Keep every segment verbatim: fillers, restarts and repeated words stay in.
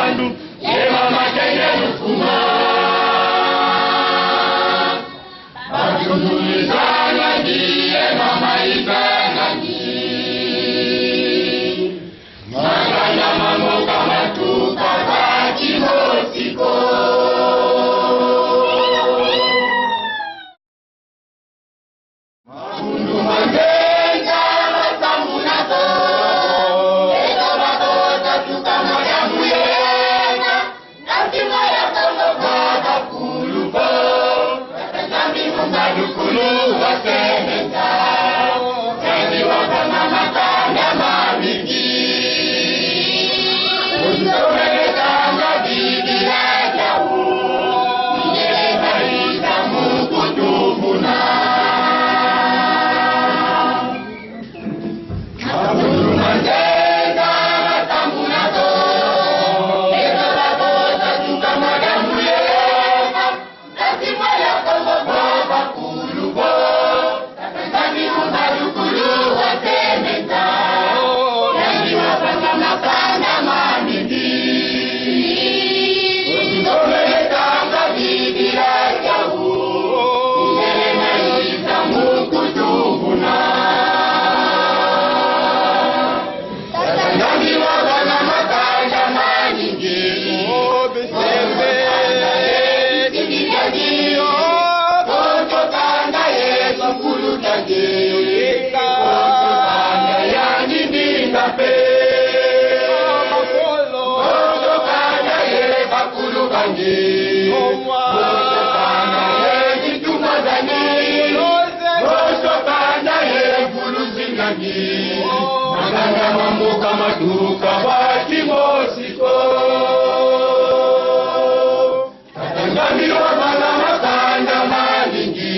Ema makenge lufuma. Batululizana di ema maitangani. Makanda ma mboka matuka va kimosi ko. Mabundu ma nzenza masamuna ko. Beto babota tuka madamu yena. Kasi mwa ya Kongo kwa bakulu ko. Tata Nzambi mu mbalukulu wa semesa. Yandi wavanga makanda mamingi. Utomele tanga Biblia diau. Ndele maita mu kutuvuna. Mabundu ma nzenza masamuna ko. Beto babota tuka madamu yena. Kasi mwa ya Kongo kwa bakulu ko. Tata Nzambi mu mbalukulu wa semesa. Yandi wavanga makanda mamingi. Utomele tanga Biblia diau. Ndele maita mu kutuvuna. Tata Nzambi wavanga makanda mamingi. Oh, bisembe. Bisimbi biandi. Konso kanda ye kikulu kiandi. Konso kanda yandi ndinga mpe. Konso kanda ye bakulu bandi. Konso kanda ye bitumwa biandi. Konso kanda ye mvuluzi miandi. Makanda ma mboka matuka va kimosi ko. Tata Nzambi wavanga makanda mamingi.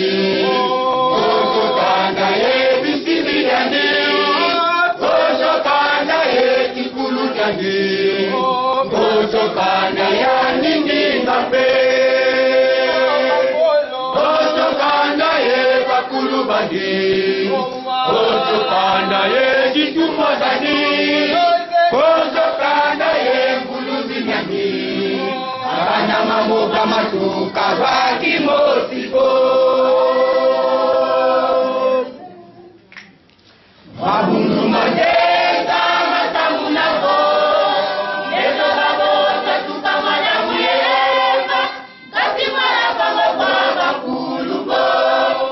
Konso kanda ye bisimbi biandi. Konso kanda ye kikulu kiandi. Konso kanda yandi ndinga mpe. Konso kanda ye bakulu bandi. Konso kanda ye bitumwa biandi. Konso kanda ye mvuluzi miandi. Makanda ma mboka matuka va kimosi ko. Mabundu ma nzenza masamuna ko. Beto babota tuka madamu yena. Kasi mwa ya Kongo kwa bakulu ko.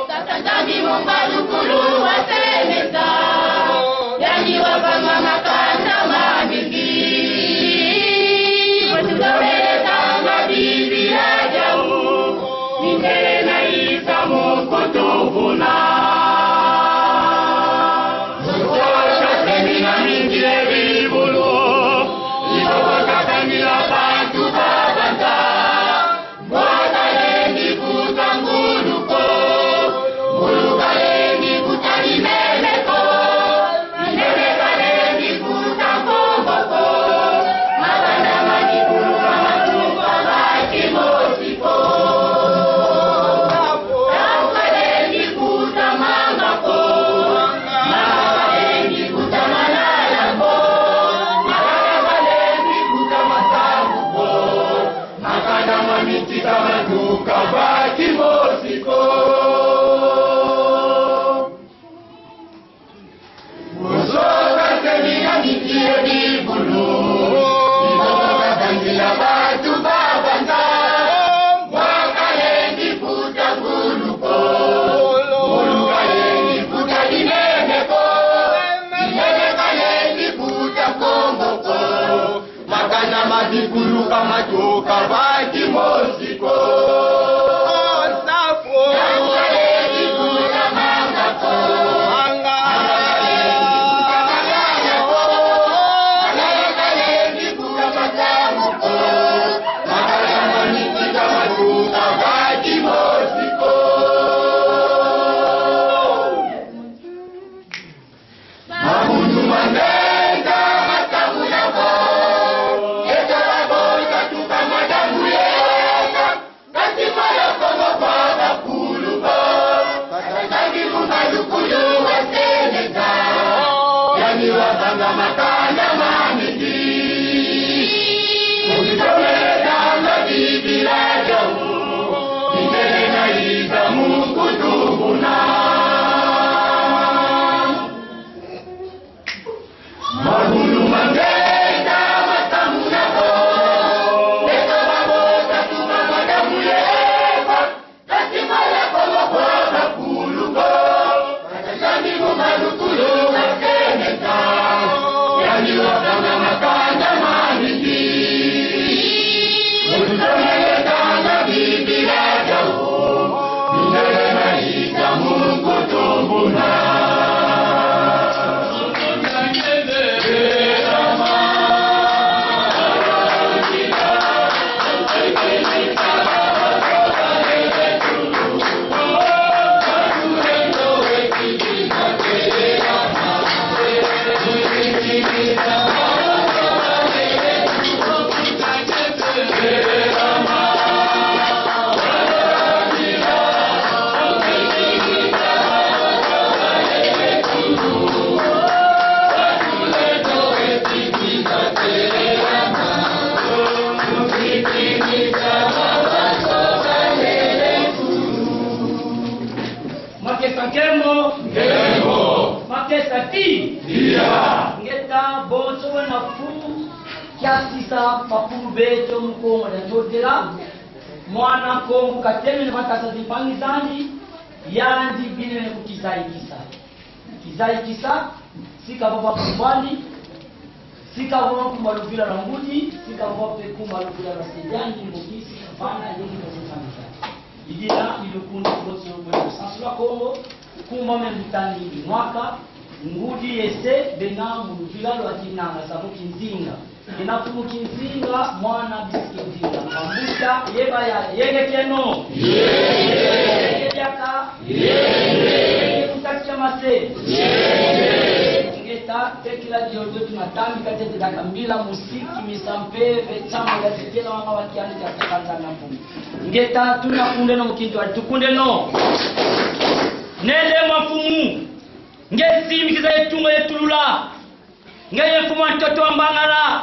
Tata Nzambi mu mbalukulu wa semesa. Yandi wavanga makanda mamingi. Utomele tanga Biblia diau. Mindele maita mu kutuvuna. Mutosha semina mingi ye bibulu. Ibo bakabangila bantu ba banza. Mbo kalendi kuta ngulu ko. Ngulu kalendi kuta dinene ko. Dinene kalendi kuta Kongo ko. Makanda ma bibulu ka matuka va kimosi ko. Tau kalendi kuta manga ko. Manga kalendi kuta malala ko. Malala kalendi kuta masambu ko. Makanda ma mingi ka matuka va kimosi ko. Bosoka semina mingi ye bibulu. Ibo bakabangila bantu ba banza. Mbo kalendi kuta ngulu ko. Ngulu kalendi kuta dinene ko. Dinene kalendi kuta Kongo ko. Makanda ma bibulu ka matuka va kimosi ko. Mabundu ma nzenza masamuna ko. Beto babota tuka madamu yena. Kasi mwa ya Kongo kwa bakulu ko. Tata Nzambi mu mbalukulu wa semesa. Yandi wavanga makanda mamingi. Nkembo. Makesa ti. Iya. Ingeta, bonso bana fu, kiasisa bakulu beto mu Kongo dia Ntotela. Mwana Kongo katemene makasa zimpangi zandi, yandi binene ku kizayikisa. Kizayikisa, si kavova ku mvwandi, si kavova nkumbu a luvila lwa ngudi, si kavova mpe nkumbu a luvila lwa se diandi, mboki, si kavana, yongi kwa zimpangi zandi. I dina, i lukundu, bonso, bonso, sansu lwa Kongo, kuma me mvutani mwaka, ngudi ye se, bena mu luvila lwa Kinanga, savo Kinzinga. Kina mfumu Kinzinga, mwana bisi Kinzinga. Mambuta, yeba ya, yenge kieno. Yenge. Yenge diaka. Yenge. Yenge kutakisha mase. Yenge. Ingeta, tekila diodio tuna tambi katete diaka mbila musiki, misa mpeve, chama ya tikela wanga wa kiani ya kakanza na mfumu. Ingeta, tuna kunde no mukintu, tukundeno. Nende mwa mfumu. Nge simbi kiza ye tunga ye tulula. Ngeye mfumu a ntoto wa Mbangala.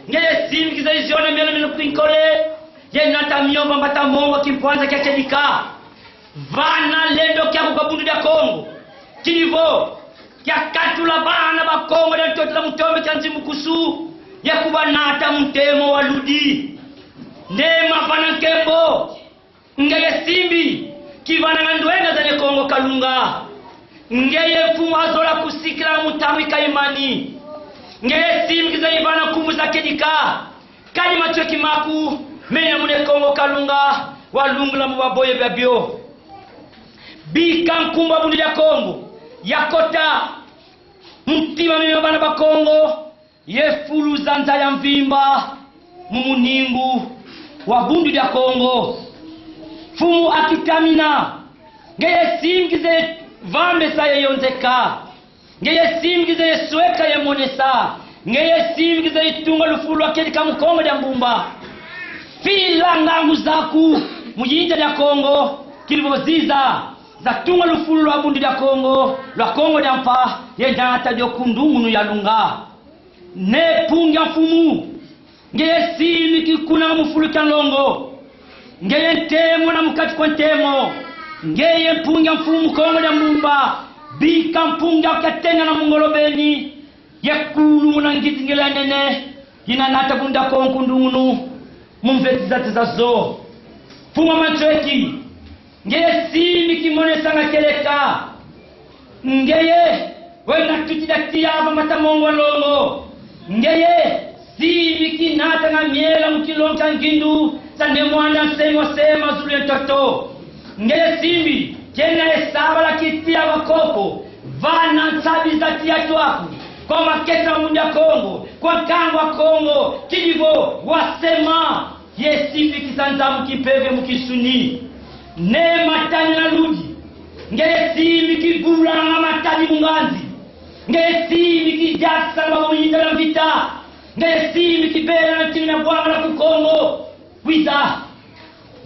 Ngeye simbi kiza ye ziona mielo mino ku binkole. Ye nata mio va mbata mongo kimpwanza kia kedika. Vana lendo kiaku kwa Bundu dia Kongo. Kidi vo, kia katula bana ba Kongo dia Ntotela mu tombe kia nzimbukusu. Ye kubanata mu ntemo wa ludi. Nde mavana nkembo. Ngeye simbi kivananga ndwenga za Ne Kongo Kalunga. Ngeye mfumu azola kusikila mu ntangu i Kaimani. Ngeye simbi kiza ivana nkumbu za kedika. Kadi matsoki maku mena mu Ne Kongo Kalunga, walungula mu baboye biabio. Bika nkumbu a Bundu dia Kongo yakota mu ntima mia bana ba Kongo. Ye fulu za nza ya mvimba mu muningu wa Bundu dia Kongo. Mfumu akitamina, ngeye simbi kiza ye vambesa ye yonzeka. Ngeye simbi kiza ye sweka ye monesa. Ngeye simbi kiza ye tunga lufulu lwa kedika mu Kongo dia Mbumba. Fila ngangu zaku mu yinza dia Kongo, kidi vo ziza za tunga lufulu lwa Bundu dia Kongo, lwa Kongo dia Mpa, ye nata dio ku ndungunu ya lunga. Ne Mpungi a Mfumu, ngeye simbi kikuna mu fulu kia nlongo. Ngeye ntemo na mu kati kwa ntemo. Ngeye Mpungi a Mfumu Kongo dia Mbumba, bika Mpungi a Katenga na mu ngolo beni. Ye kulu muna ngizingila nene, yina nata Bundu dia Kongo ku ndungunu, mu mveti zati zazo. Mfumu a Mansweki, ngeye simbi kimonesanga kieleka. Ngeye wena tuti dia tiya va mata mongo a nlongo. Ngeye simbi kinatanga miela mu kilonga kia ngindu za Ne Muanda Nsemi wa Sema zulu ye ntoto. Ngeye simbi kena ye sabala kitiya va koko, vana nsabi za tiya twaku kwa makesa Bundu dia Kongo, kwa nkangu a Kongo, kidi vo wasema. Ye simbi kiza nza mu kimpeve mu kinsuni. Ne Matadi na Ludi, ngeye simbi kibulanga Matadi mu nganzi. Ngeye simbi kidiatisanga mu yinda la mvita. Ngeye simbi kibela na ntina bwangala ku Kongo. Wiza,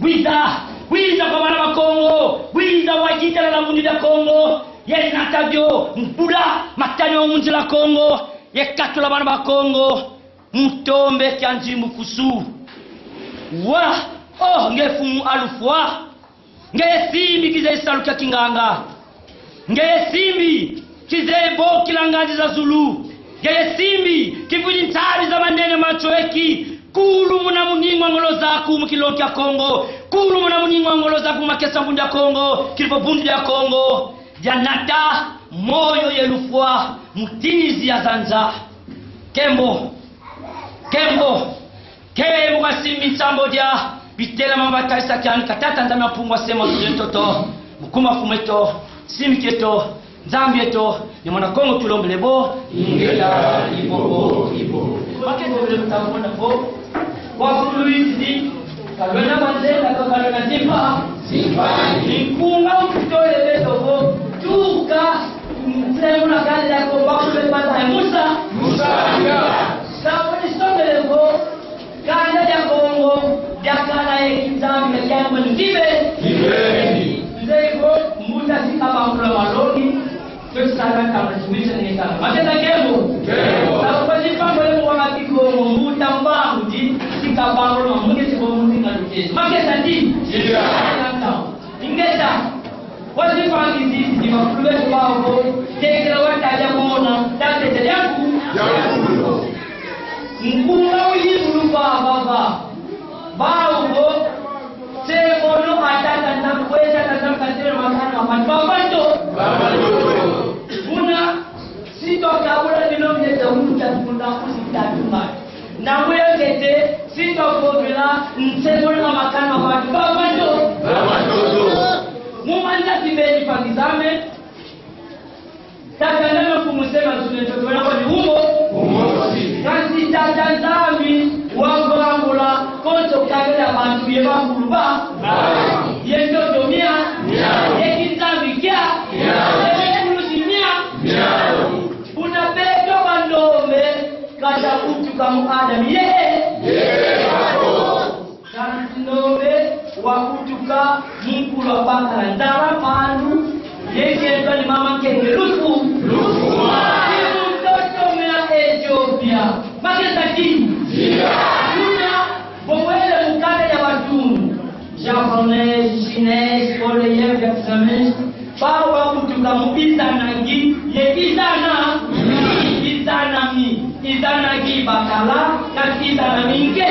wiza, wiza kwa bana ba Kongo. Wiza wa yinda la Bundu dia Kongo. Ye nata dio, mbula Matadi wa mu nzila Kongo. Ye katula bana ba Kongo mu tombe kia nzimbukusu. Wa, oh, nge Mfumu a Lufwa. Ngeye simbi kiza ye salu kia kinganga. Ngeye simbi kiza ye bokila nganzi za zulu. Ngeye simbi kivwidi nsabi za manene Mansweki. Kulu muna muningu a ngolo zaku mu kilonga kia Kongo. Kulu muna muningu a ngolo zaku mu makesa Bundu dia Kongo. Kidi vo Bundu dia Kongo dia nata moyo ye lufwa mu tizi ya zanza. Nkembo, nkembo, nkembo kwa simbi nsambu dia bitela mamba taisa kiani kia Tata Nzambi a Mpungu a Sema zulu ye ntoto, mu kuma Mfumu eto, simbi kieto, Nzambi eto, Ne Mwana Kongo tulombele vo. Ingeta, i bobo, i bobo. Makete ule mtamona vo. Kwa kulu izi, kalwena manzela, kalwena zimpa. Zimpa. Nkunga ututole beto vo. Tuka, nsemuna kanda ko bakulu bata Musa. Musa, ya. Savo disongele vo. Kanda dia Kongo, diakala ye kinzambi ya kiambo nkibe. Kibeni. Nzeye vo, mbuta si kabangula malongi. Kwe sala kama siwisa ni kama. Makesa nkembo. Nkembo. Na kwa zimpangi wale mwa Kikongo, mbuta mpangi, si kabangula mamungi si bo mundi nga lukezi. Makesa ti. Iya. Ingeta. Kwa zimpangi zi, zi makulu Kwetu babo, tekela wata ya mona, tate ya yaku. Nkunga uyibulu baba ba. Babo, se mono atata na kwenda na na katela makana ma baba ndo. Buna, si twakabula bino mie ta unu ta kuna kusi ta tuma. Na mwe kete, si twakobela, nse mono na makana ma baba ndo. Mu manza kibeni pa kizame, Tata Nzambi Mfumu se mazulu ntoto na kwa ni umo. Umosi. Kansi Tata Nzambi wavangula konso kaka ya bantu ye bakulu ba. Ba. Ye ntoto mia. Mia. Ye kinzambi kia. Mia. Ye kikulusi mia. Mia. Buna beto bandombe, kata kutuka mu Adam ye. Ye. Kansi ndombe wakutuka mu nkulu wa bakala nzala mpandu, ye kentwa ni mama Nkenge Lufu. Lufuma. Ki muntoto mia Ethiopia. Makesa ki? Iya. Kuna, bo wele mu kanda ya batundu. Japonais, chinois, coréen, vietnamese. Bau bakutuka mu Izanagi, ye Izana, Izanami, Izanagi bakala, kansi Izanami nke.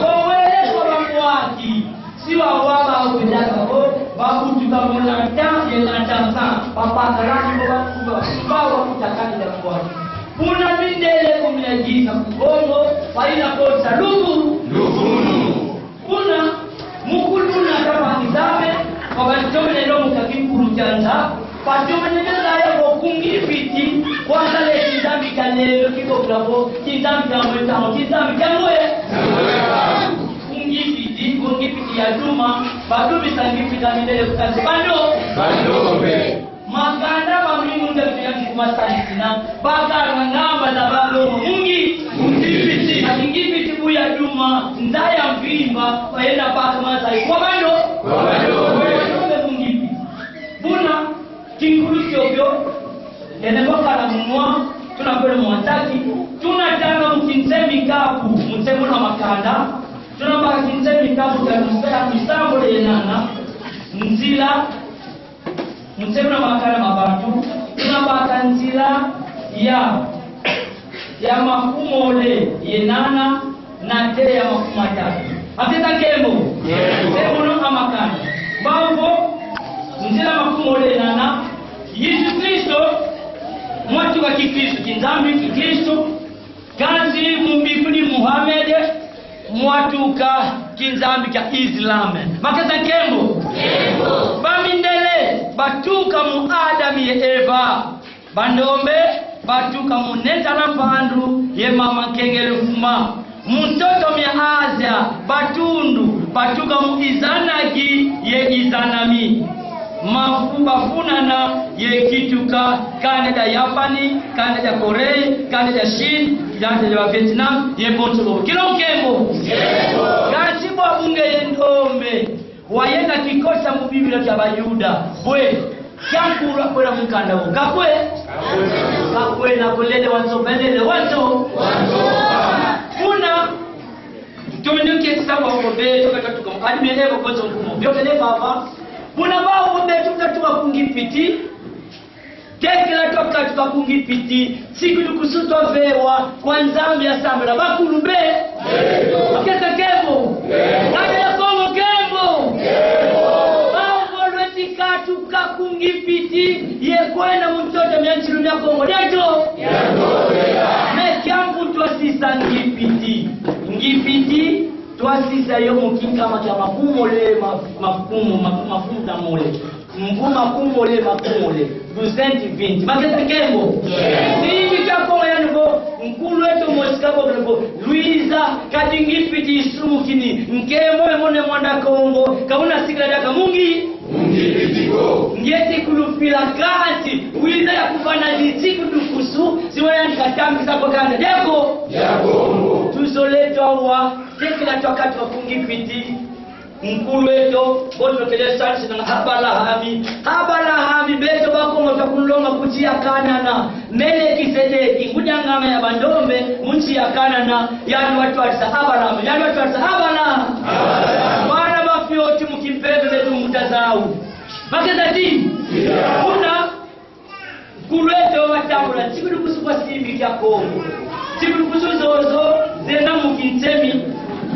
Bo wele kwa bamwaki, si wa wa ba ubidaka bo, bakutuka mu Lata, ye Lata sa, babakala ni bo bakutuka, bau bakutuka ni ya kwa. Kuna mindele kumina giza ku Kongo, bayina kosa lubu. Lubunu. Kuna, mu kuluna kwa kizame, kwa bantomene lo mu kakikulu kia nza, bantomene nza ya bo ku Ngipiti, kwa kale kinzambi kia lelo kiko kula bo, kinzambi kia mwe tamo, kinzambi kia mwe. Ku Ngipiti, ku Ngipiti ya duma, badumisa Ngipiti ya mindele kutanze bando. Bandombe. Makanda mamingi nda tuyangi kumasalisina, bakala ngamba za balo mungi. Mu Ngipiti. Ati Ngipiti bu ya duma, nza ya mvimba, bayenda baka masali. Kwa bando? Kwa bando. Kwa bando mu Ngipiti. Buna, kinkulu kiokio, ene bakala munwa, tuna kwele mwataki, tuna tanga mu kinsemi kapu, mu nsemo na makanda, tuna baka kinsemi kapu kia nsa-, nsambu ye nana, nzila, Mu nsemo na makanda ma bantu, tuna baka nzila ya, ya makumole ye nana, nate ya makumatatu. Makesa nkembo. Nkembo. Nsemo na makanda. Babo, nzila makumole ye nana, Yesu Kristo, mwatuka kikristo, kinzambi kikristo, Kansi mu Biblia Muhammad mwatuka kinzambi kia Islam. Makesa nkembo. Nkembo. Bamindele batuka mu Adam ye Eva. Bandombe batuka mu Nenta na Mpandu ye Mama Nkenge Lufuma. Mu ntoto mia Asia, batundu batuka mu Izanagi ye Izanami. Mafu-, bafunana ye kituka, kanda dia Yapani, kanda dia Corée, kanda dia Chine, kanda dia Vietnam, ye bonso bo. Kilo nkembo. Kansi bwa bunge ye ndombe, wayenda kikota mu Biblia kia Bayuda. Bwe, kia nkulu akwela mu nkanda wo. Kakwe? Kakwe na kulele wanso, belele wanso. Kuna, tumini kiesa wa kobe, tuka tuka, admire ko kozo kumo. Biokele baba, Buna bau beto katuka ku Ngipiti, tekela twakatuka ku Ngipiti, nsiku dukusu twavewa kwa Nzambi ya sambila bakulu be. Makesa nkembo. Kanda ya Kongo nkembo. Bau bo lweti katuka ku Ngipiti, ye kwenda mu ntoto mia nsilu mia Kongo dieto. Me kia mvu twasisa Ngipiti. Ngipiti, twasisa yo mu kinkama kia makumole, ma-, makumu, maku-, makumu na mole. Mvu makumole, makumole. Duzentos e vinte. Makesa nkembo. Yes. Ni kia Kongo yandi bo, nkulu eto mosi ka bo, bo, Luiza, kadi Ngipiti isumukini. Nkembo ye mone mwanda Kongo, ka una sikila diaka mu Ngi-. Mu Ngipiti ko. Ngieti kulufila kansi, wiza ya kuvana zi nsiku dukusu, si wayandi katambisa kwa kanda diako. Dia Kongo. Tuzolele twawa, tekela twakatuka ku Ngipiti. Nkulu eto, bono kele sansi na Abalahami. Abalahami, beto Bakongo twakulonga ku nsi ya Kanana. Melekisedeki, ngudi a nganga ya bandombe, mu nsi ya Kanana, yandi watwadisa Abalahami. Yandi watwadisa Abala-. Abala. Bana bafioti mu kimpeve beto mbuta zau. Makesa ti? Kuna, nkulu eto watambula nsiku lukusu kwa simbi kia Kongo. Nsiku lukusu zozo zena mu kinsemi: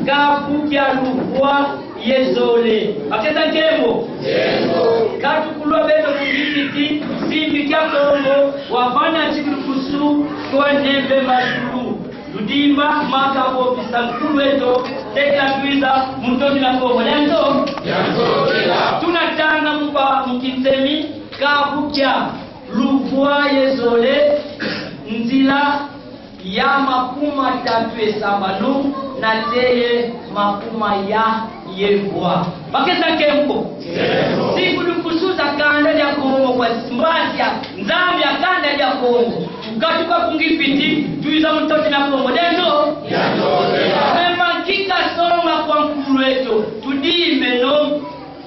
kapu kia luvwa ye zole. Bakesa nkembo. Nkatu nkulu a beto ku Ngipiti, simbi kia Kongo, wavana nsiku lukusu kwa Nembe Mazulu. Ludimba maka vovesa nkulu eto, tekila twiza mu ntoto na Kongo. Dia nzo? Dia nzo, kela. Tuna tanga mu ba mu kinsemi: kapu kia luvwa ye zole, nzila ya makumi matatu ye sambanu, nate ye makumi ya ye vwa. Bakesa nkembo. Nsiku lukusu za kanda dia Kongo kwa mbazi ya Nzambi ya kanda dia Kongo. Tukatuka ku Ngipiti, twiza mu ntoto na Kongo. Dia nzo? Dia nzo, kela. Mema kika songa kwa nkulu eto. Tudimeno.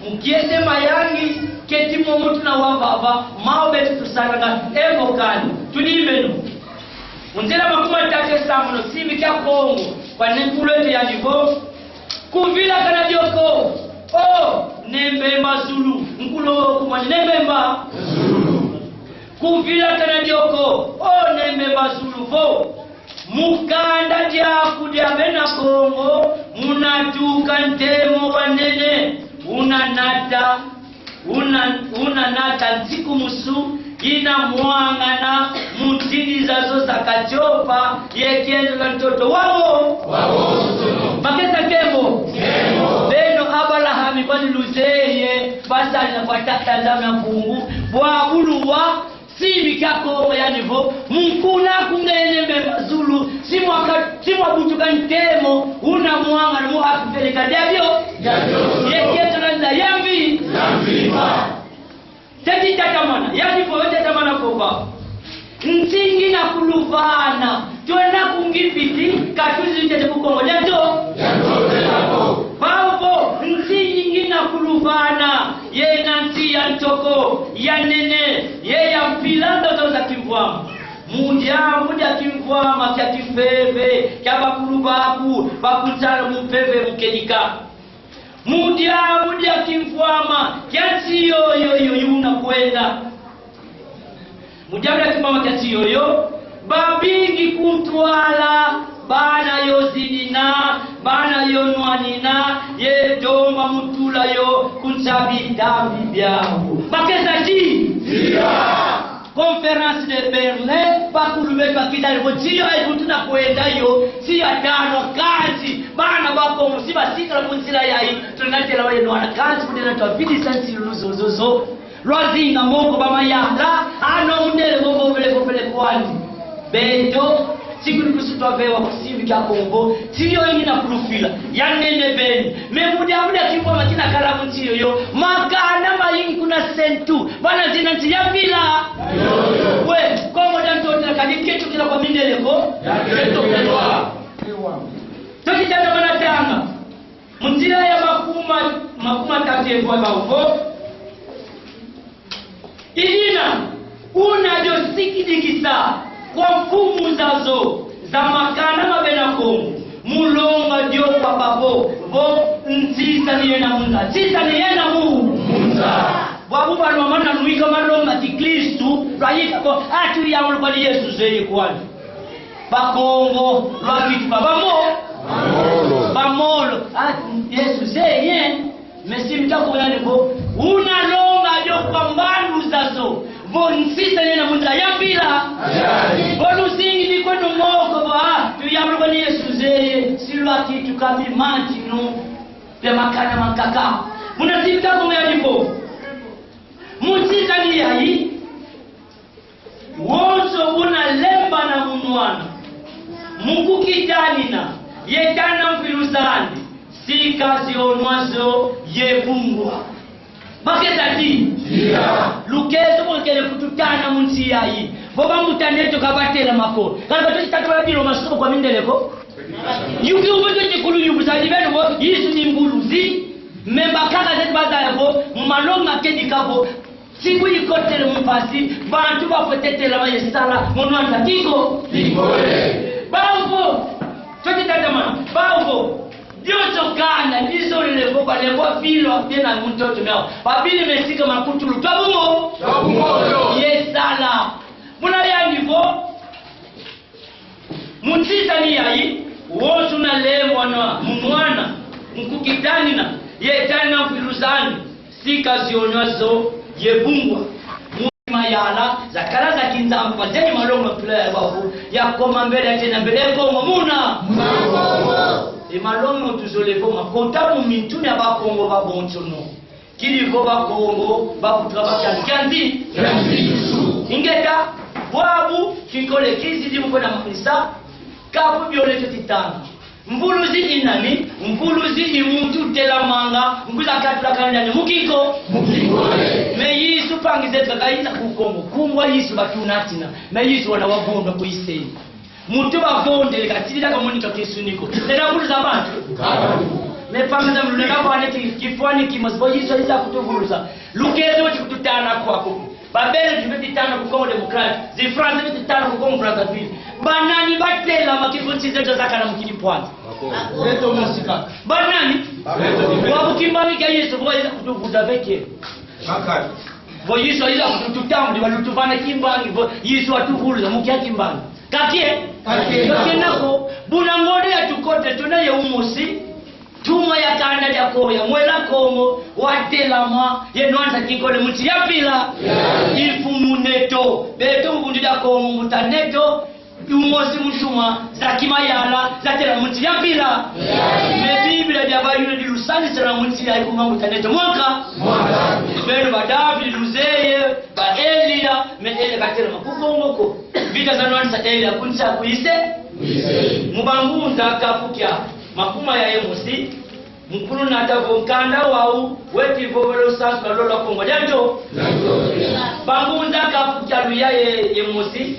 Mu kiese mayangi, keti momo tuna wa vava, mau beto tusalanga, evo kani. Tudimeno. Mu nzila makumi matatu ye sambanu, simbi kia Kongo, kwa nkulu eto yandi vo: Kuvilakana dio ko, o Nembe Mazulu. Nkulu wo kumwani: Nembe mba? Mazulu. Kuvilakana dio ko, o Nembe Mazulu, vo mu kanda diaku dia bena Kongo muna tuka ntemo wa nene, una nata, una, una nata nsikumusu ina mwangana mu ntini zazo za Katiopa ye kendo dia ntoto. Wau? Wau, nsono. Bakesa nkembo. Nkembo. Beno Abalahami bani luzeye, basalila kwa Tata Nzambi a Mpungu, bwabu luwa, simbi kia Kongo yandi vo: Mu nkuna ku nge Nembe Mazulu, si mwa ka-, si mwa butuka ntemo una mwangana mu Afrika. Dia bio? Dia bio. Ye kento na nza yambi? Yambi mba. Teti tatamana, yandi vo: Tatamana ko ba. Nsi ngina kuluvana, twena ku Ngipiti, ka twizi ntete ku Kongo. Dia nzo? Dia nzo, kela. Bau vo: Nsi ngina kuluvana, yena nsi ya ntoko, ya nene, ye ya mpila ndoto za kimvwama. Mu diambu dia kimvwama kia kimpeve kia bakulu baku, bakunsala mu mpeve mu kedika. Mu diambu dia kimvwama kia nsi yoyo, yoyo una kwenda. Mu diambu dia kimvwama kia nsi yoyo, babingi ku ntwala, bana yo zidina, bana yo nwanina, ye tomba mu tula yo ku nsabi diambi diau. Bakesa ti? Dia. Conférence de Berlin, bakulu beto bakizaya vo nsi yo yayi muntu na kwenda yo, nsi ya tanu, kansi bana ba Kongo si basikala mu nzila yayi, tuna tela wa ye nwana, kansi kudena twavidisa nsi luzozozo. Lwazinga moko ba mayala, ano mundele vovele vovele kwandi. Beto, nsiku lukusu twavewa ku simbi kia Kongo, nsi yo ingina kulufila, ya nene beni. Mais mu diambu dia kimvwama kina kala mu nsi yoyo, makanda mayingi kuna sentu, bana zina nsi ya mpila. We, Kongo dia Ntotela kadi ketukila kwa mindele ko. Toti tata mana tanga. Mu nzila ya makuma, makuma tatu ye vwa bau vo: I dina, una dio sikidikisa kwa mfumu zazo za makanda ma bena Kongo, mu longa dio kwa babo, vo nsi zani yena mu nza. Nsi zani yena mu? Mu nza. Bwabu bana bamana nwika malongi ma kikristu, lwayika ko: atu yangulu kwani Yesu zeye kwani. Bakongo, lwakituka bamo-, bamolo. Bamolo. Ah, Yesu zeye. Mais simbi kia Kongo yandi vo: una longa dio kwa mbandu zazo, vo nsi zani yena mu nza, ya mpila. Vo luzingidi kweno moko vo: ah, tuyambula kwani Yesu zeye, si lwakituka mbi mantinu pia makanda mankaka. Muna simbi kia Kongo yandi vo: mu nsi zani yayi, wonso una lembana mu nwana, mu kukitanina, ye tana mpilu zandi, si kazionwa zo ye bungwa. Bakesa ti? Ndia. Lukezo ko kele kututana mu nsi yayi. Vo bambuta neto ka batela mako. Kala batoti tatu bala bilo masuko kwa mindele ko. Yuki ubu toti kulu yubu zadi beno vo, Yesu ni mbuluzi. Memba kaka zeti bazaya vo, mu malongi ma kedika vo, nsiku ikotele mu mpasi, bantu bafwete telama ye sala mu nwanza kiko. Kikole. Bau vo, toti tatamana, bau vo, Dionso kanda, dizolele vo balembwa vilwa biena mu ntoto miau. Babini mesika makutulu. Twa bumo? Twa bumo yo. Ye sala. Muna yandi vo, mu nsi zani yayi, wonso una lembwa na mu mwana, mu kukitanina, ye tanina mfwilu zani, sika zionwa zo ye bungwa. Mu mayala, zakala za kinzambi, bazeye malongi ma mpila ya bawu, yakoma mbele, yatena mbele: E Kongo muna. Muna Kongo. E malongi tuzolele vo makota mu mintu mia Bakongo babonsono. Kidi vo Bakongo bakutuka ba kianzi kianzi. Kianzi dusu. Ingeta, bwabu, kinkole kizidi mu kwenda manisa, kapu biole teti tanga. Mvuluzi i nani? Mvuluzi i muntu utelamanga, mu kwiza katula kanda diandi mu kinko. Mu kinkole. Mais Yesu, mpangi zeto, ka kayiza ku Kongo. Kungwa Yesu batunatina. Mais Yesu wana wavondwa ku Iseni. Muntu bavondele, kasilila kamonika kinsuni ko. Tena kulu za bantu. Kabu. Mais mpangi zame, lulenda vana ki-, kifwani kimosi vo Yesu ayiza kutuvuluza. Lukezo ti kututana kwaku. Ba Belge beti tana ku Congo Démocratique. Zi Français beti tana ku Congo Brazzaville. Banani batelama kifwani zeto zakala mu kimpwanza? Beto mosi kaka. Banani? Beto. Wabu kimbangi kia Yesu, vo yiza kutu-, vous avez que. Makati. Vo Yesu ayiza kututambula, balutuvana kimbangi, vo Yesu atuvuluza mu kia kimbangi. Ka kie? Ka kie. Ka kiena ko, buna ngolo yatukotele, tuna ye umosi. Ntumwa ya kanda dia Kongo, ya Mwela Kongo, watelama, ye nwanisa kinkole mu nsi ya mpila. Ye Mfumu neto. Beto mu Bundu dia Kongo, mbuta neto, umosi mu ntumwa za kimayala, zatela mu nsi ya mpila. Ye. Mais Biblia dia bayuda dilusanisana mu nsi yayi kuma, mbuta neto. Mwaka. Mwaka. Beno ba David luzeye, ba Elia, mais Elia katelama ku Kongo ko. Vita zanwanisa Elia ku nsi aku Ise-. Ise. Mu Bangunza kapu kia makuma ya ye mosi, mu kulunata vo nkanda wau weti vovela lusansu lwa lolo lwa Kongo dia Nzo-. Dia Nzo-. Bangunza kapu kia luyayi ye mosi,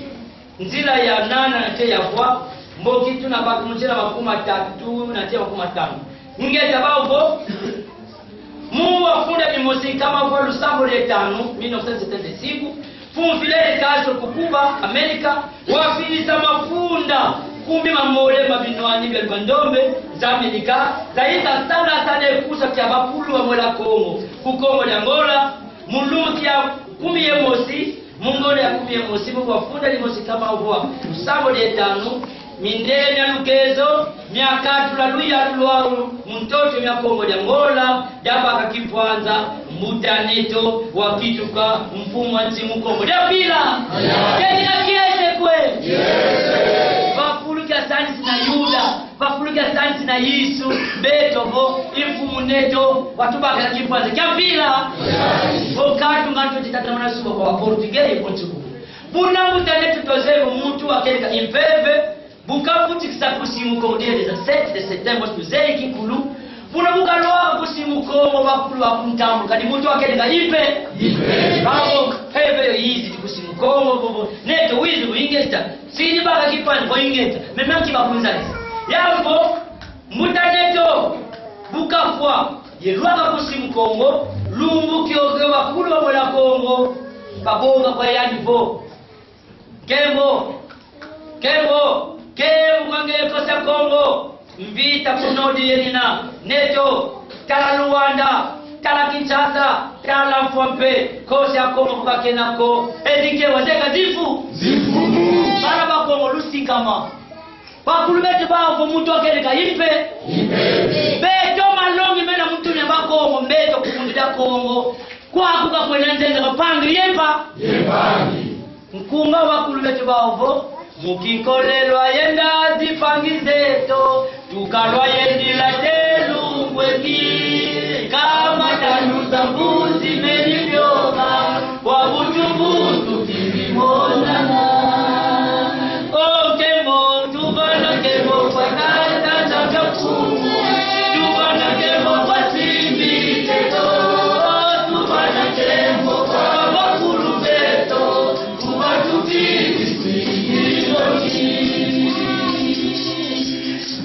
nzila ya nana na nte ya vwa, mboki tuna baka mu nzila makumi matatu na nte makumi matanu. Ingeta, bau vo: Mu wafunda dimosi nkama vwa lusambu dia tanu, mille neuf cent soixante-six, Mfumu Fidel Castro ku Cuba, Amerika, wafidisa mafunda kumi ma ngolo ma binwani bia bandombe za Amerika, zayiza sala sana ye kusa kia bakulu ba Mwela Kongo ku Kongo dia Angola, mu lumbu kia kumi ye mosi, mu ngolo ya kumi ye mosi, mu wafunda dimosi nkama vwa lusambu dia tanu, mindele mia lukezo miakatula luyalu lwau mu ntoto mia Kongo dia Angola, diabaka kimpwanza, mbuta neto wakituka mfumu a nsi mu Kongo dia mpila. Kedi na kiese kwe. Bakulu kia sanisina Yuda, bakulu kia sanisina Yesu, beto vo i Mfumu neto watubakila kimpwanza kia mpila. Vo katu nga ntweti tatamana suka kwa Portugais ye bonso. Buna mbuta neto, twazeye vo muntu wakeleka impeve, bu kavutukisa ku Simu Kongo dia dix-sept de septembre, tuzeye kinkulu. Buna bu kalwaka ku Simu Kongo, bakulu bakuntambula, kadi muntu wakeleka impe-. Impe-. Babo, mpeve yo yizidi ku Simu Kongo, bobo. Neto wizi ku ingeta. Sidi baka kipani ku ingeta. Meme nki bakunzanisa? Yambo, mbuta neto, bu kafwa, ye lwaka ku Simu Kongo, lumbu kiokio bakulu ba Mwela Kongo babonga kwa yandi vo: Nkembo, nkembo, nkembo kwa ngeye Nkosi a Kongo. Mvita ku nord yenina, neto, tala Luanda, tala Kinshasa, tala Mfwa mpe, Nkosi a Kongo ku kakena ko. Ezi nkewa zeka zifu? Zifu. Bana ba Kongo, lusikama. Bakulu beto bau vo muntu wakeleka impe-. Impe. Beto malongi mena mu ntu mia Bakongo, beto ku Bundu dia Kongo. Kwaku kakwena nzenza, bampangi ye mpa-. Ye mpangi. Nkunga wa bakulu beto bau vo: Mu kinkole lwayenda zimpangi zeto, tuka lwayendila te lungweki. Kama tanu za mbuzi meni bioma, kwa buntu-buntu kibimonana. O nkembo, tuvana nkembo kwa Tata na kwa Mfumu, tuvana nkembo kwa simbi zeto, tuvana nkembo kwa bakulu beto, kubatukidi kwingi.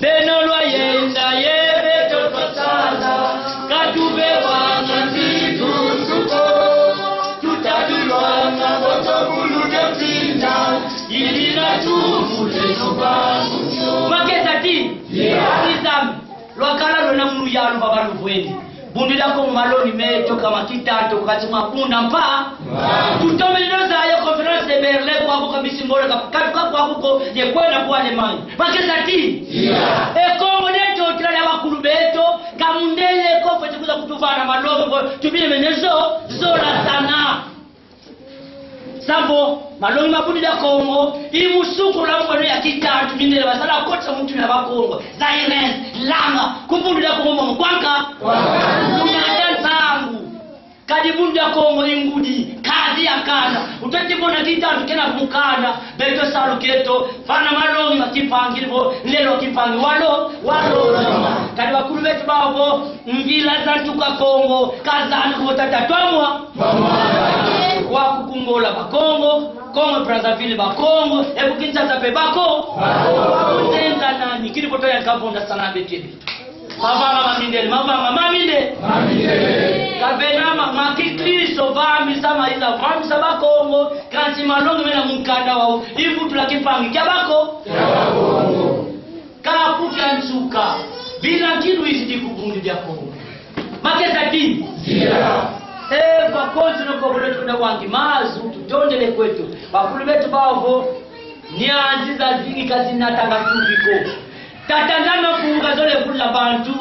Beno lwayenda ye beto twasala, ka tubewanga nzitutu ko. Tutadilwanga boto bulu dia mpinda, yidina tumu leto bangu. Makesa ti, ye. Alizam. Lwakala lwena mu luyalu vava luvwende. Bundu dia Kongo, malongi meto ka ma kitantu, kati ma bunda mpa. Tutomene no zaya conférence de Berlin, kwaku ka bisimbola ka, ka, ka kwaku ko, ye kwenda ku Allemagne. Makesa ti? Iya. E Kongo dieto, tila dia bakulu beto, ka mundele ko, fwete kwiza kutuvana malongi ko, tubile mene zo, zola sana. Sambu malongi ma Bundu dia Kongo, i mu sukula mu mano ya kitantu, mindele basala kotisa mu ntu ya Bakongo. Zaïriens, langa, ku Bundu dia Kongo momo kwa nka. Kwa nka. Kuna dia nsangu. Kadi Bundu dia Kongo i ngudi, kazi ya kanda. Uteti mona kitantu kena mu kanda, beto salu kieto, vana malongi ma kimpangi vo, lelo kimpangi walo, walo. Kadi bakulu beto bavo, mvila za ntuka Kongo, ka zana ko tata twamwa. Kwaku ku Ngola Bakongo, Congo Brazzaville Bakongo, e ku Kinshasa mpe Bako. Kwaku nzenza nani, kidi poto ya nkavonda sana bekele. Mavanga ma mindele, mavanga ma minde. Ma mindele. Kavena ma, ma kikristo vamisa, ma iza vamisa Bakongo, kansi malongi mena mu nkanda wau, i mvutula kimpangi kia Bako. Kia Bakongo. Kapu kia nsuka, bila nki lwizidi ku Bundu dia Kongo? Makesa ti? Zia. E, kwa konso no kobolo tuna wangi mazu, tutondele kweto. Bakulu beto bavo, nyanzi zazingi ka zinatanga tuvi ko. Tata Nzambi Mpungu kazolele vula bantu,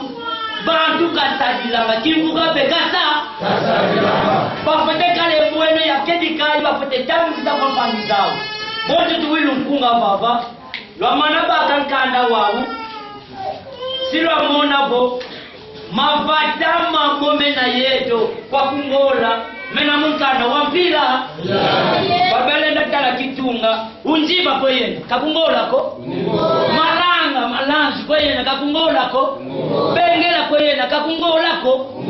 bantu kasadilanga, kimvuka mpe kasa. Kasadilanga. Bafwete kala e mbwene ya kedika, bafwete tangisa kwa mpangi zau. Bonso tuwilu nkunga vava. Lwamana baka nkanda wau, si lwamona vo mavata mamo mena yeto kwaku Ngola, mena mu nkanda wa mpila. Babele nda tala Kitunga, Unziba kwe yena, ka ku Ngola ko. Malanga, Malanzi kwe yena, ka ku Ngola ko. Bengela kwe yena, ka ku Ngola ko.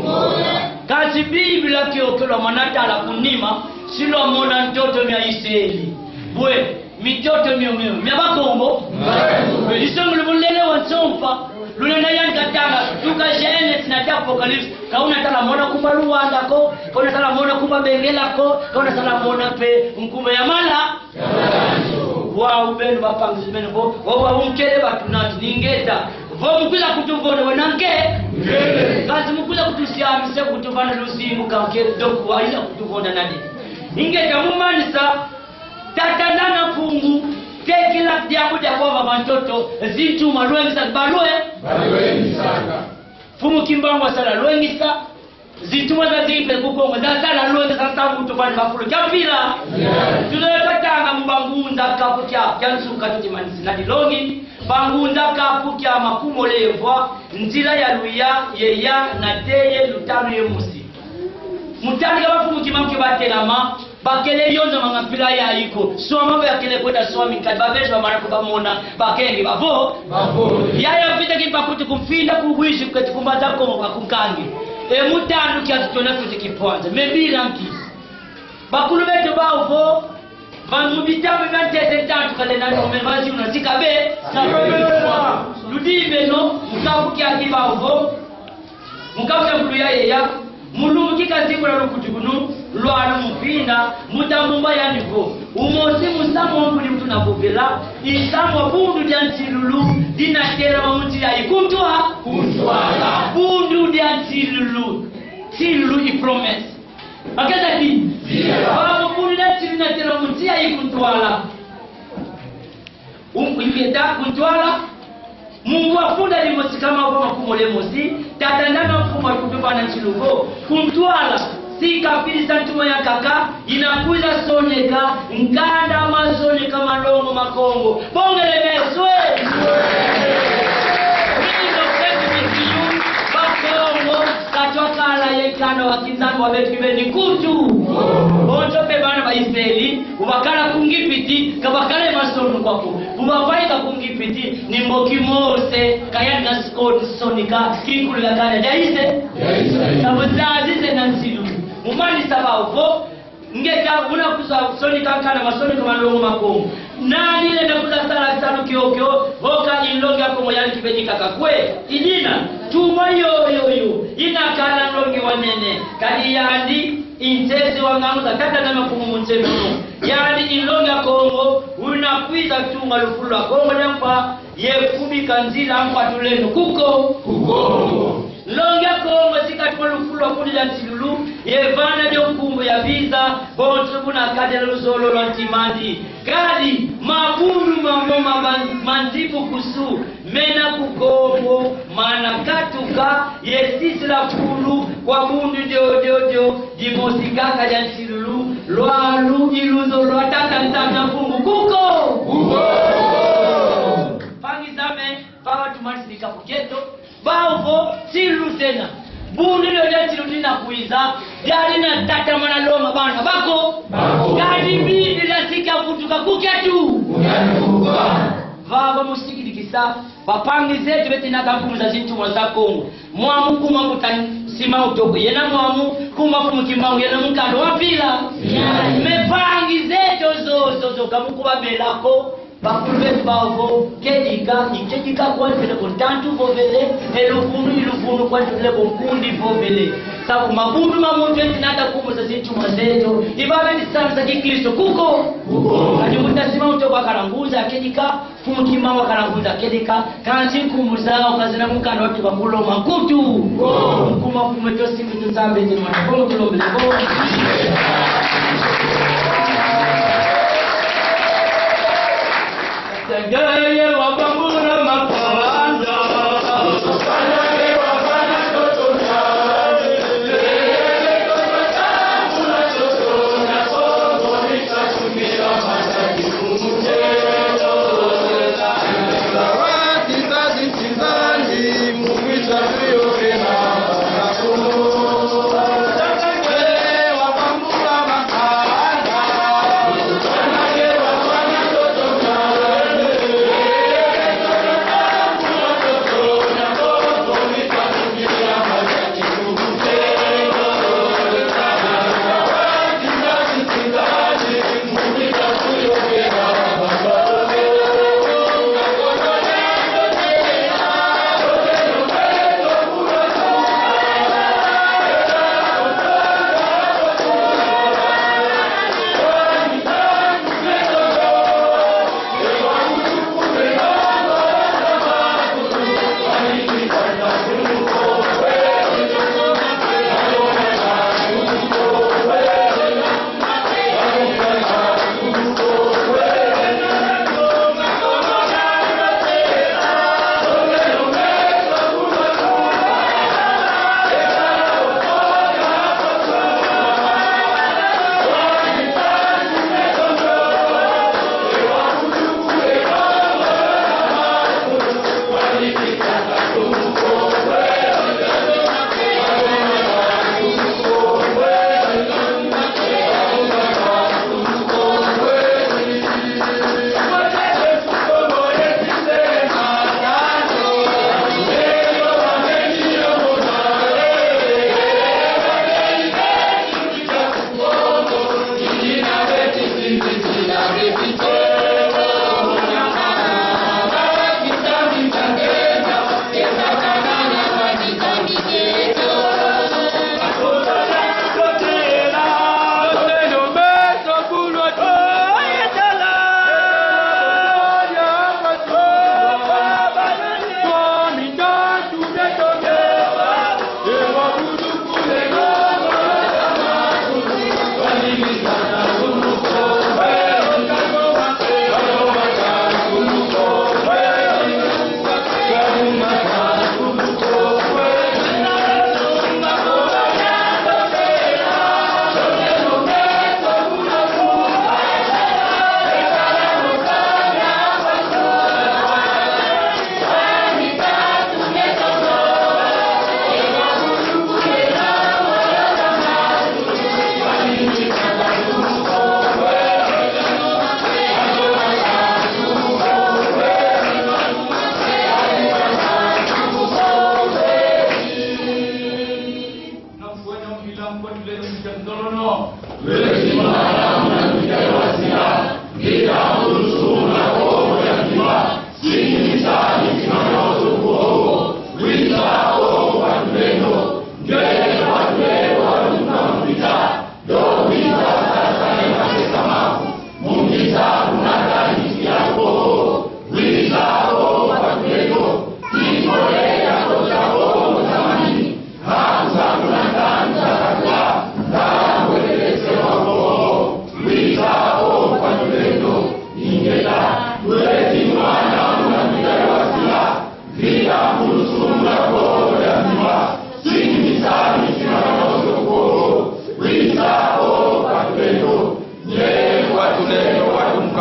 Kansi Biblia kiokio lwamana tala ku nima, si lwamona ntoto mia Iseli. Bwe, mitoto mio, mio, mia Bakongo. Nzambi. Isongelo bulele wa nsompa. Lulenda yandi katanga, tuka Genèse na ti Apocalypse. Ka una tala mona kumba Luanda ko, ka una tala mona kumba Bengela ko, ka una tala mona mpe nkumba ya Mala. Ya Malanzi. Wau beno bapangi beno vo, vo wau nkele batu nati ni ingeta. Vo mu kwiza kutuvonda wena nke. Nkele. Kansi mu kwiza kutusiamisa, kutuvana luzingu ka nkele, donc wayiza kutuvonda nani? Ingeta, mu manisa, Tata Nzambi Mpungu, tekila diambu dia kwava va ntoto, zintumwa lwengisa balwe. Balwengisanga. Mfumu Kimbangu wasala lwengisa, zintumwa zazingi mpe ku Kongo zasala lwengisa, sambu tuvani va fulu kia mpila. Yeah. Tuna katanga mu Bangunza kapu kia, kia nsuka tutimanisi na dilongi. Bangunza kapu kia makumole yevwa, nzila ya luya, ye ya, na teye, lutanu ye musi. Mu tadi ka bamfumu Kimbangu ke batelama, bakele yonzamanga mpila yayi ko. Swama bakele kwenda swama, kadi babeji bamana kubamona, bakenge bavo. Bavo. Yaya Mvita Kimpa kuti kumfinda ku bwiji keti ku Mbanza Kongo kwa kunkangi. E mu tandu kia tutona kuti kipwanza. Me bila nki? Bakulu beto bavo, va mu bitama bia ntete ntantu kale na nome vazi una zika be. Zika be. Ludimbe no, mu kapu kiaki bavo. Mu kapu kia nkulu ya yeya, mu lumbu ki kazibula lukutukunu lwanu mu mfinda, mu tambumba yandi vo: umosi musamu wa nkudi mu tuna vovela, i samu wa Bundu dia Nsilulu, dina telama mu nsi yayi ku ntwa-. Ku ntwala. Bundu dia Nsilulu. Nsilulu i promesse. Makesa ti? Iya. Babo Bundu dia Nsilulu dina telama mu nsi yayi ku ntwala. Um, ingeta, ku ntwala, mu mvu a funda dimosi kama kwa makumole mosi, Tata Nzambi Mpungu kutuvana nsilu vo: ku ntwala, si kafidisa ntumwa yankaka, ina kwiza soneka nkanda ma soneka malongi ma Kongo. Bongele meso e! Bino kwetu misiyu, Bakongo, ka twakala ye nkanda wa kinzambi wa betu kibeni nkutu. Bonso mpe bana ba Iseli, bu bakala ku Ngipiti, ka bakala ye masono kwaku. Bu bavaika ku Ngipiti, ni mboki Mose, ka yandi na siko-, sonika kinkulu ya kanda dia Ise-. Dia Iseli. Sambu zazize na nsilu. Mu manisa bau vo, ingeta, una kwiza sonika nkanda ma soneka malongi ma Kongo. Nani lenda kwiza sala salu kiokio, vo ka i nlongi a Kongo yandi kibeni kaka kwe? I dina, tuma yo, yo, yo, ina kala nlongi wa nene, kadi yandi i nsezi wa ngangu za Tata Nzambi Mpungu mu nsi mono. Yandi i nlongi a Kongo, una Kwiza tunga lufulu lwa Kongo dia mpa, ye kubika nzila mpa tulendo ku Ko-, ku Kongo. Nlongi a Kongo si katuma lufulu lwa kundila nsilulu, ye vana dio nkumbu ya visa, bonso buna kadila luzolo lwa ntim'andi. Kadi mabundu mamo ma ban-, ma nzibukusu, mena ku Kongo, mana katuka, ye sisila fulu kwa bundu dio, dio, dio, dimosi kaka dia nsilulu, lwalu i luzo lwa Tata Nzambi a Mpungu ku Ko-, ku Kongo. Mpangi zame, vava tumanisi dikapu kieto, vavo nsilulu zena. Bundu dio dia nsilulu dina kwiza, diadi na tatamana longa bana ba Ko-, ba Ko-, kadi mbi dilasika vutuka ku kieto. Ku kieto. Vava mu sikidikisa, bampangi zeto beti nata nkumbu za zintumwa za Kongo. Mwamu kuma mbuta Simão Toko, yena mwamu kuma mfumu Kimbangu, yena mukanda wa mpila. Yes. Mais mpangi zeto zo, zo, zo, ka mu kubabela ko. Bakulu beto bavo, kedika, i kedika kwa ntele ko ntantu vovele, e luvunu, i luvunu kwa ntele ko nkundi vovele. Sabu mabundu ma muntu eti nata nkumbu za zintumwa zeto, i baba eti sambisa kikristo ku Ko-, ku Ko-, kadi mbuta Simão Toko wakala ngunza kedika, mfumu Kimbangu wakala ngunza kedika, kansi nkumbu zau ka zina mukanda wa tuka ku Loma nkutu. Nkuma mfumu eto simbi tu Nzambi eti mwana Kongo tulombele bo. Tegeye wabambula makanda.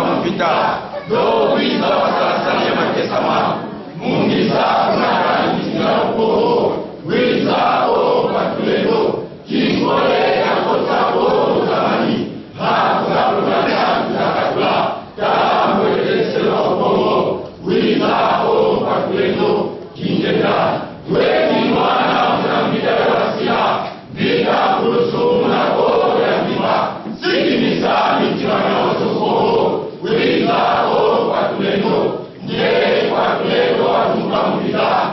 Mvita, do wiza wasala sala ya makesama. Mu ngiza kuna kani kisinga ukoko. Wiza, o mpasi tulendo. Kinkole ya kosa o zamani. Ha kuza kuna kani kuza katula. Tala mwekeselo ukoko. Wiza, o mpasi tulendo. Kingenda. Weti mwana muna mvita ya wasila. Vita kulusu muna Kongo ya Mvimba, sikimisa mitima mia wasoko. Wiza, o mpasi tulendo. Nde mpasi tulendo watuka mu vita.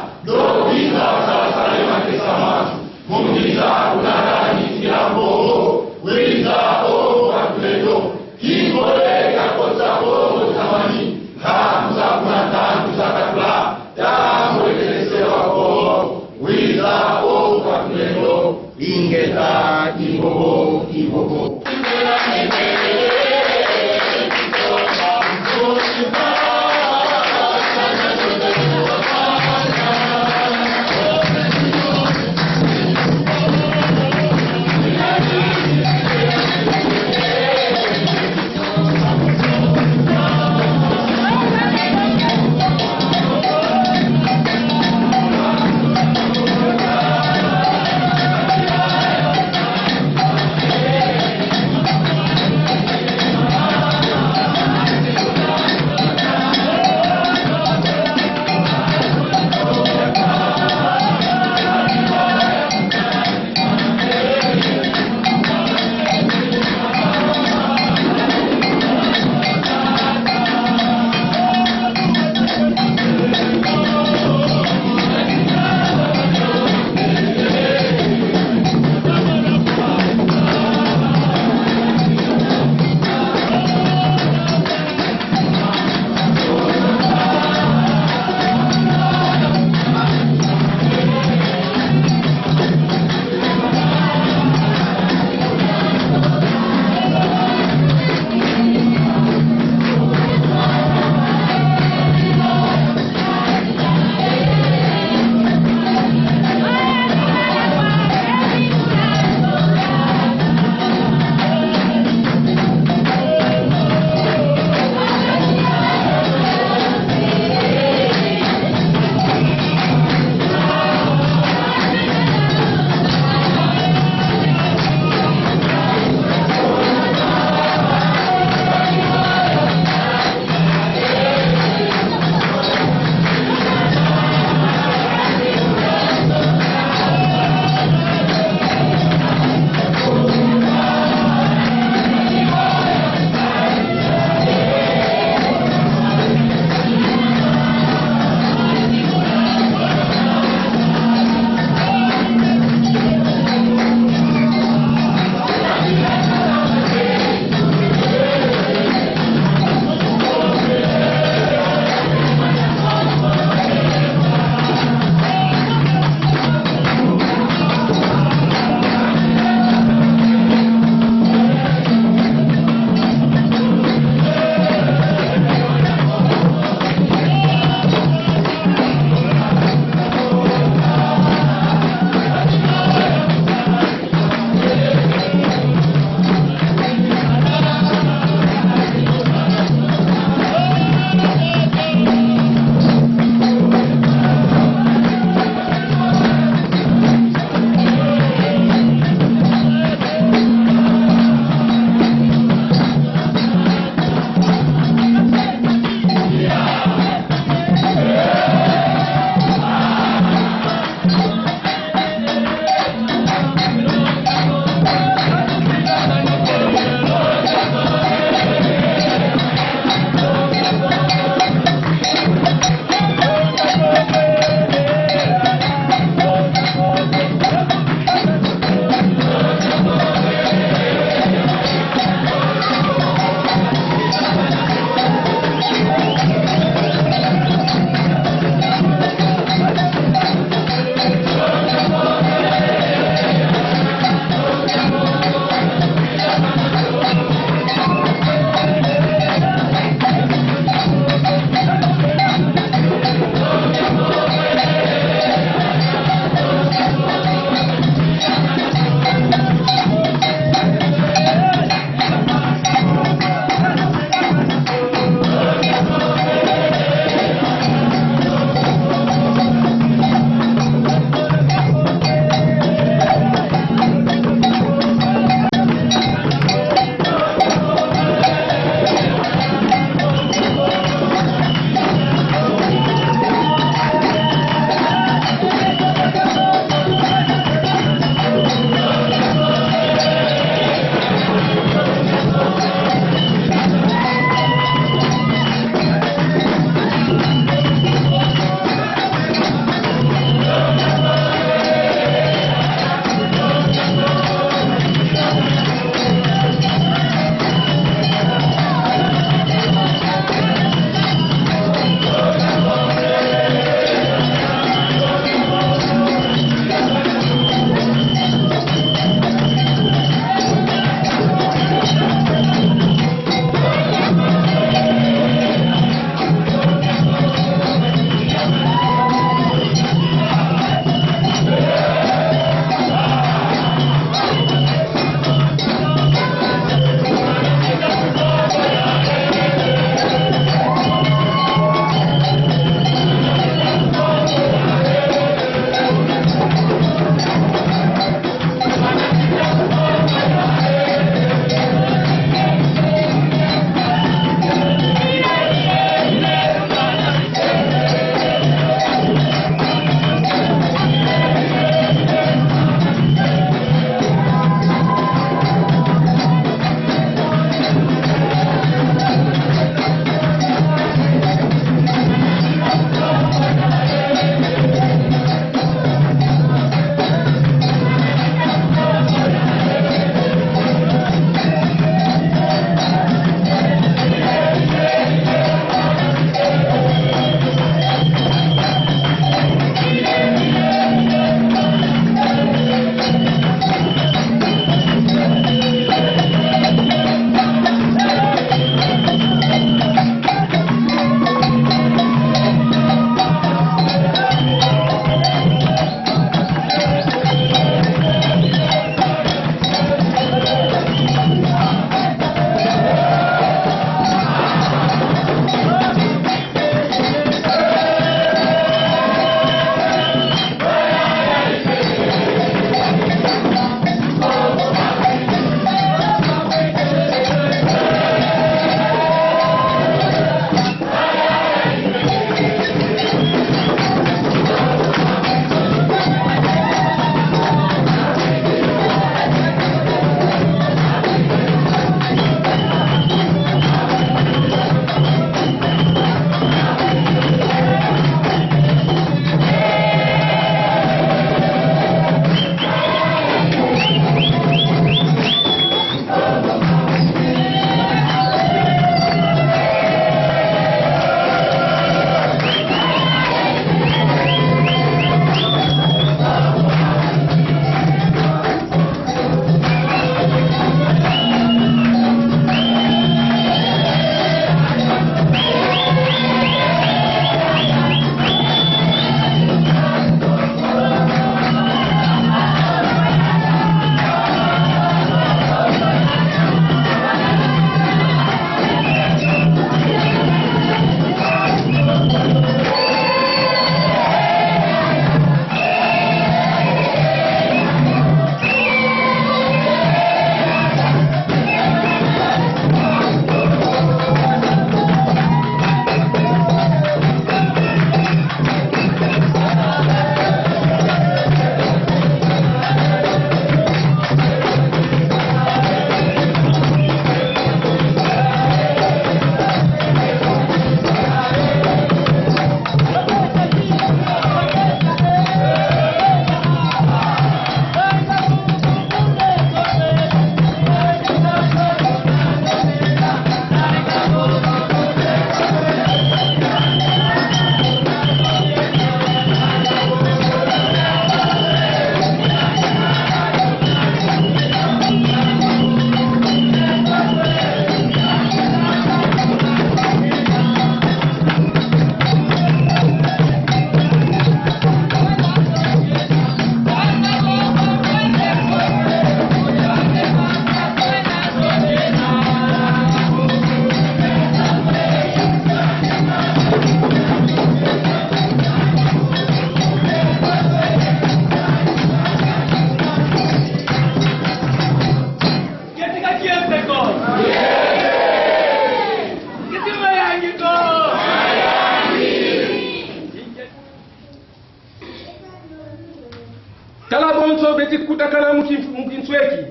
beti kutakana mu kin-, mu kinsweki.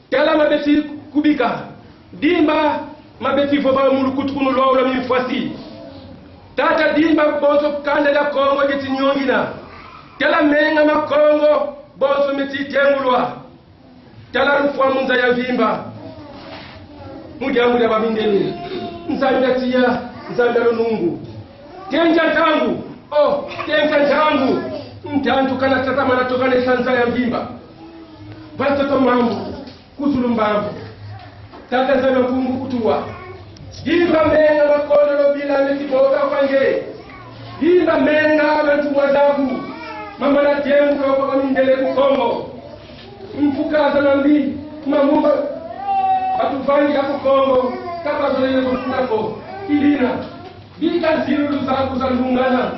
Tala ma beti kubika. Dimba ma beti vova mu lukutukunu lwau lwa mimfwasi. Tata, dimba bonso kanda dia Kongo dieti nyongina. Tala menga ma Kongo bonso meti tengulwa. Tala lufwa mu nza ya mvimba. Mu diambu dia bamindele. Nzambi a tiya, Nzambi a lunungu. Tengia ntangu, oh, tengia ntangu. Ntantu kana tatamana tokana nza ya mvimba. Bantoto mambu, ku zulu mbambu. Tata Nzambi a Mpungu utuwa. Dimba menga ma kondolo bila meti boka kwa nge. Dimba menga ma ntumwa zaku. Mamana tengulwa kwa bamindele ku Kongo. Mfuka za mambi, mamumba, batuvangila ku Kongo, ka bazolele kufuna ko. Ilina, bika nzilulu zaku za ndungana,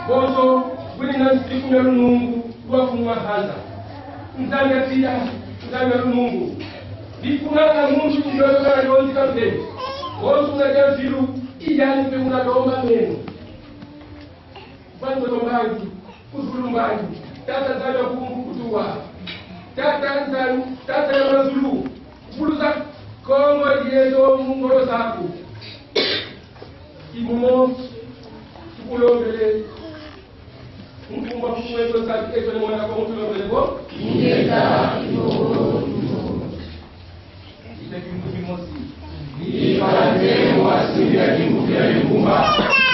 bonso, bwina nsiku mia lunungu, lwa kuma hanza. Nzambi a tiya, Nzambi a lunungu. Bikuna na muntu kunyoto na yonzi kampe. Bonso una dia nzilu, iyani mpe una lomba meno. Bantu ba mbangi, ku zulu mbangi, Tata Nzambi a Mpungu utuwa. Tata Nzambi, Tata ya mazulu, mvuluza Kongo dieto mu ngolo zaku. I momo tukulombele. Mu nkumbu a Mpungu eto Nzambi eto Ne Mwana Kongo tulombele bo. Ingeta, i bobo, i bobo. Bika ntembo wa simbi ya kimbuki ya lingumba,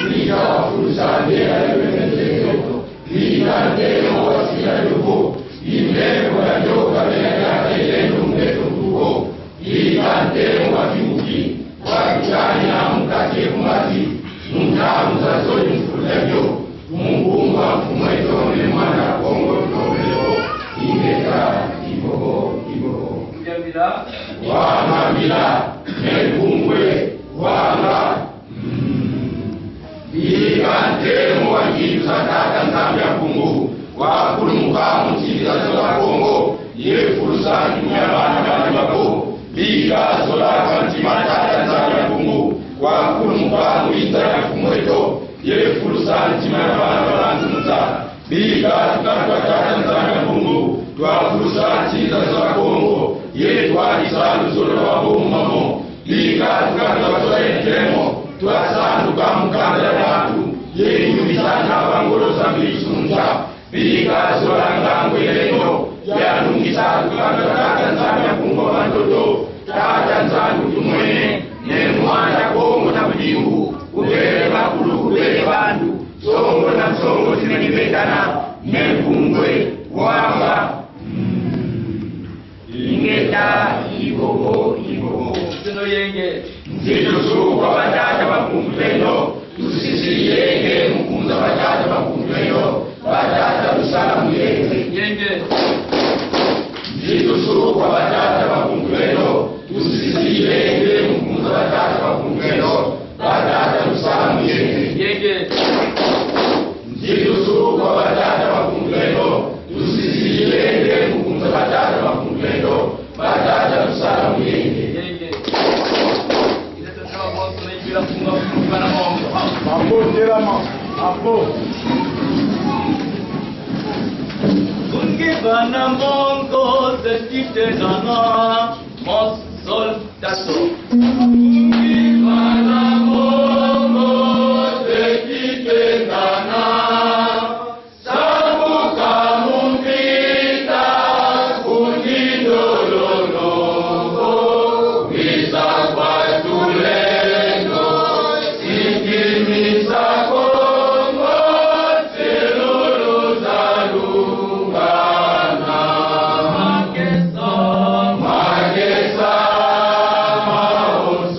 bika wafulusa bela ya lwemene zeto, bika ntembo wa simbi ya lubu, i mbembo ya yoka bela ya kelendo mbeto kuko, bika ntembo wa kimbuki, wa kitani na mukati ye kumbati, mu ntangu za zole mfulu ya yo. Mu nkumbu a Mfumu eto Ne Mwana Kongo tulombele bo. Ingeta, i bobo, i bobo. Kuyambila. Wangambila, Ne Mpungu e, wanga. Mm. Bika ntembo wa ngindu za Tata Nzambi a Mpungu, wakulumuka mu nsinga za Kongo, ye fulusa ntima ya bana bana babo. Bika zola kwa ntima Tata Nzambi a Mpungu, wakulumuka mu inza ya Mfumu eto. Ye fulusa ntima ya bana ba bantu mu nza. Bika tukatu kwa Tata Nzambi a Mpungu, twafulusa nsinga za Kongo, ye twadisa luzolo lwabo mu mamo. Bika tukatu kwa Tata ye ntemo, twasanduka mu kanda dia bantu, ye yubisa na bangolo za mbisu nza. Bika zola ngangu ye lendo, yalungisa tukanda Tata Nzambi a Mpungu a bantoto. Tata Nzambi utumwene, Ne Mwana Kongo na budimbu, kubele bakulu, kubele bantu, nsongo na nsongo zina ni betana, Ne Mpungu e, wanga. Mm. Ingeta, i bobo, i bobo. Teno yenge. Nzitusu kwa batata ba Mpungu beno, tusisi yenge mu nkumbu za batata ba Mpungu beno, batata lusala mu yenge. Yenge. Nzitusu kwa batata ba Mpungu beno, tusisi yenge mu nkumbu za batata ba Mpungu beno, batata lusala mu yenge. Yenge. Nzitusu kwa batata ba Mpungu beno, tusisi yenge mu nkumbu za batata ba Mpungu beno, batata lusala mu yenge. Yenge. Bambo, telama. Bambo. Bungi bana mbongo ze kitengana, mos sol tato. Bungi bana mbongo ze kitengana, sabuka mu mpita, ku ndindololo, wisa kwa tulendo, sikimisa Kongo, nsilulu za lungana. Makesa, makesa, maos.